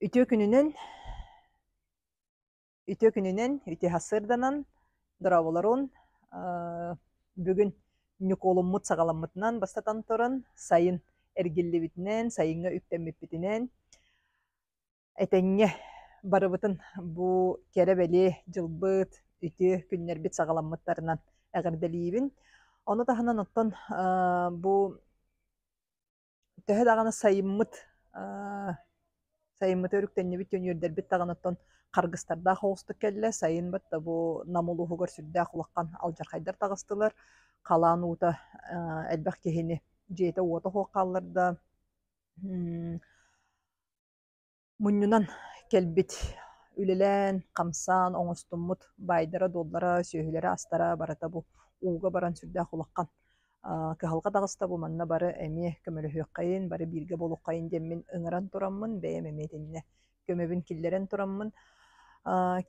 Үтүө күнүнэн, үтүө күнүнэн, үтүө сарсыарданан, дорооболорун. Бүгүн Ньукуолуммут саҕаламмытынан бастатан туран, сайын эргиллибитинэн, сайыҥҥа үктэммиппитинэн, этэҥҥэ барыбытын бу кэрэ-бэлиэ дьылбыт, үтүө күннэрбит саҕаламмыттарынан эҕэрдэлиибин. Ону таһынан оттон бу Төһө даҕаны сайыммыт сайыммыт өрүктэннибит, үөрдэрбит даҕаны оттон харгыстардаах оҕустук кэллэ. Сайын батта бу Нам улууһугар сүрдээх улахан алдьархайдар таҕыстылар. Халаан уута элбэх киһини дьиэтэ-уота суох хаалларда. Мунньунан кэлбит, үлэлээн, хамсаан оҥостуммут баайдара-дуоллара, сүөһүлэрэ-астара барыта бу ууга баран сүрдээх улахан кыһалҕа таҕыста бу манна бары эмиэ көмөлөһүөххэйин, бары бииргэ буолуоххайын диэммин ыҥыран тураммын, бэйэм эмиэ итиннэ көмөбүн киллэрэн тураммын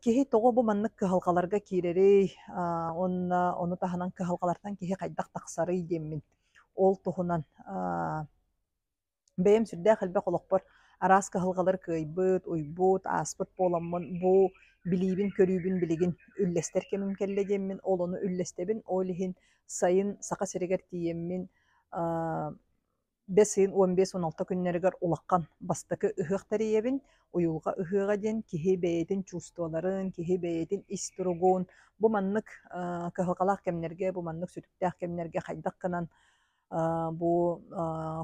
киһи тоҕо бу маннык кыһалҕаларга киирэрий уонна ону таһынан кыһалҕалартан киһи хайдах тахсарый диэммин ол туһунан Бэйэм сүрдээх элбэх олохпор араас кыһалҕалары кыайбыт, уйбут, ааспыт буоламмын, бу билиибин-көрүүбүн билигин үллэстэр кэмим кэллэ диэммин ол ону үллэстэбин. Ол иһин сайын Саха сиригэр тиийэммин бэс ыйын 15-16 күннэригэр улахан бастакы ыһыах тэрийэбин. Уйулҕа ыһыаҕа диэн киһи бэйэтин чувстволарын, киһи бэйэтин ис туругун бу маннык кыһалҕалаах кэмнэргэ, бу маннык сүтүктээх кэмнэргэ хайдах гынан бу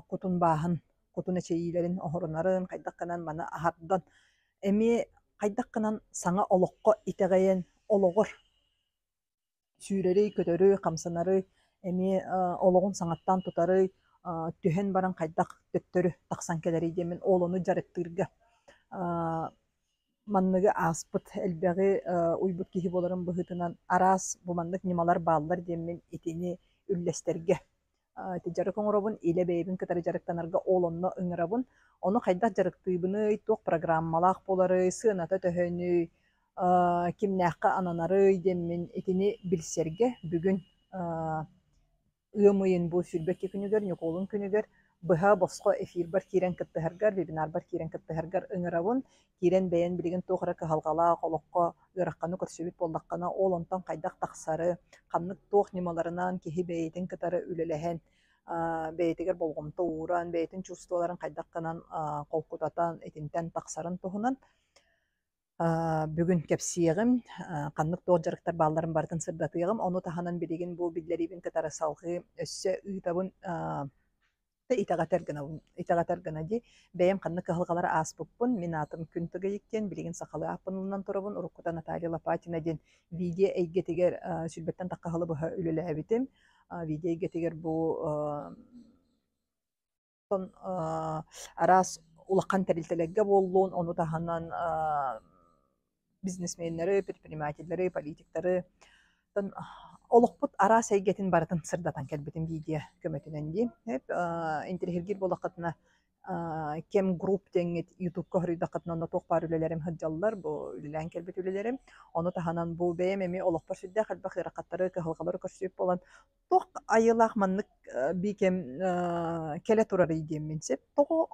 кутун бааһын, кутун эчэйиилэрин оһорунарын, хайдах гынан маны аһардан, эмиэ хайдах гынан саҥа олоххо итэҕэйэн олоҕор сүүрэрий, көтөрүй, хамсанарый, эмиэ олоҕун саҥаттан тутарый, түһэн баран хайдах төттөрү тахсан кэлэрий диэммин ол ону дьарыктыырга манныгы ааспыт элбэҕи уйбут киһи буоларым быһыытынан араас бу маннык ньымалар бааллар диэммин итини үллэстэргэ ити дьарык оҥоробун, илэ бэйэбин кытары дьарыктанарга ол онно ыҥырабын. Ону хайдах дьарыктыыбыный, туох программалаах буоларый, сыаната төһөнүй, кимнээххэ ананарый диэммин итини билсэргэ бүгүн Ыам ыйын бу 22 күнүгэр, Ньукуолун күнүгэр быһа босхо эфирбар киирэн кыттыһаргар, вебинарбар киирэн кыттыһаргар ыҥырабын. Киирэн бэйэн билигин туох эрэ кыһалҕалаах олоххо ыараханы көрсүбүт буоллаххына, ол онтон хайдах тахсары, ханнык туох ньымаларынан киһи бэйэтин кытары үлэлэһэн, бэйэтигэр болҕомто ууран, бэйэтин чувстволарын хайдах гынан холкутатан итинтэн тахсарын туһунан Бүгүн кэпсиэҕим, ханнык туох дьарыктар баалларын барытын сырдатыаҕым. Ону таһынан билигин бу биллэриибин кытары салҕыы өссө ыытабын итэҕэтэр гынабын, итэҕэтэр гына дии. Бэйэм ханнык кыһалҕалары ааспыппын, мин аатым Күн Тыгыйык диэн, билигин сахалыы ааппын ылынан турабын. Уруккута Наталья Лопатина диэн видео эйгэтигэр сүүрбэттэн тахха сылы быһа үлэлээбитим. Видео эйгэтигэр бу Оттон араас улахан тэрилтэлэргэ буоллун, ону таһынан бизнесменнэри, предпринимателлэри, политиктары олохпут араас эйгэтин барытын сырдатан кэлбитим видео көмөтүнэн дии. Интэриэһиргиир буоллаххытына Кем Групп диэҥҥит Ютубка хоруйдаххытына онно туох баар үлэлэрим сылдьаллар, бу үлэлээн кэлбит үлэлэрим. Ону таһынан бу бэйэм эмиэ олохпор сүрдээх элбэх ыарахаттары, кыһалҕалары көрсүбүт буолан Туох айылаах маннык биикэм кэлэ турарый диэммин сөп. Тоҕо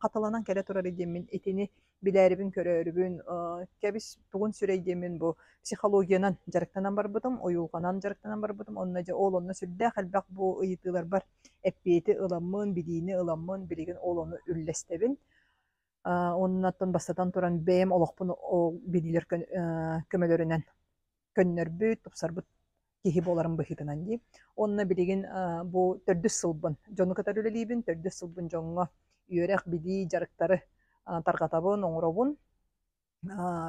хатыланан кэлэ турарый диэммин итини билээрибин, көрөөрүбүн, кэбис тугун сүрэй диэммин бу психологиянан дьарыктанан барбытым, уйулҕанан дьарыктанан барбытым. Онно дьэ ол онно сүрдээх элбэх бу ыйытыыларбар эппиэти ыламмын, билиини ыламмын, билигин ол ону үллэстэбин. Оннуттан бастатан туран бэйэм олохпун ол билиилэр көмөлөрүнэн көннөрбүт, тупсарбыт киһи буоларым быһыытынан дии. Уонна билигин бу төрдүс сылбын дьону кытары үлэлиибин, төрдүс сылбын дьоҥҥо үөрэх, билии, дьарыктары тарҕатабын, оҥоробун.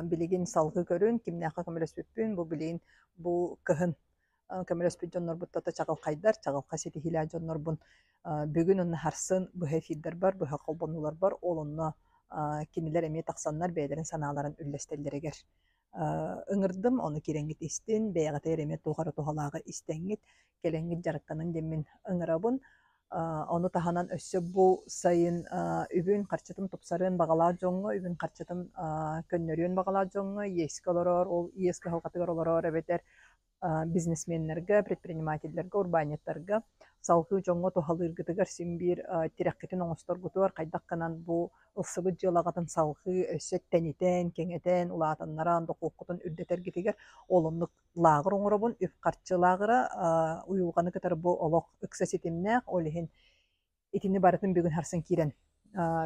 Билигин салгыы көрүн, кимнээххэ көмөлөспүппүн, бу билигин бу кыһын көмөлөспүт дьоннорбут тото чаҕылхайдар, чаҕылхай ситиһиилээх дьоннорбун бүгүн уонна сарсын быһа эфирдэрбэр, быһа холбонууларбар ол онно кинилэр эмиэ тахсаннар бэйэлэрин санааларын үллэстэллэригэр ыҥырдым, ону киирэҥҥит истин, бэйэҕитигэр эмиэ туох эрэ туһалааҕы истэҥҥит, кэлэҥҥит дьарыктаныҥ диэммин ыҥырабын. Ону таһынан өссө бу сайын үбүн-харчытын тупсарыан баҕалаах дьоҥҥо, үбүн-харчытын көннөрүөн баҕалаах дьоҥҥо иэскэ олорор, ол иэс кыһалҕатыгар олорор эбэтэр бизнесменнэргэ, предпринимателлэргэ, урбаанньыттарга Салгыы дьоҥҥо туһалыыргытыгар син биир тирэххитин оҥосторгутугар хайдах гынан бу ылсыбыт дьыалаҕытын салҕыы өссө тэнитэн, кэҥэтэн, улаатыннаран, дохуоккутун үрдэтэргитигэр ол оннук лааҕыр оҥоробун. Үп-харчы лааҕыра уйулҕаны кытары бу олох ыкса ситимнээх, ол иһин итини барытын бүгүн харсан киирэн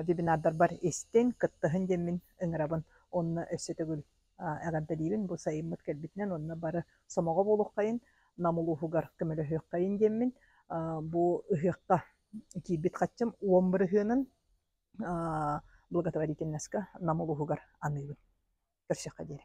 вебинардарбар истиҥ, кыттыһын диэммин ыҥырабын. Онно өссө төгүл эҕэрдэлиибин бу сайыммыт кэлбитинэн уонна бары сомоҕо буолуоххайын, Нам улууһугар көмөлөһүөххэйин диэммин бу ыһыахха киирбит хаччым уон бырыһыанын благотворительноска Нам улууһугар аныыбын. Көрсүөххэ диэри.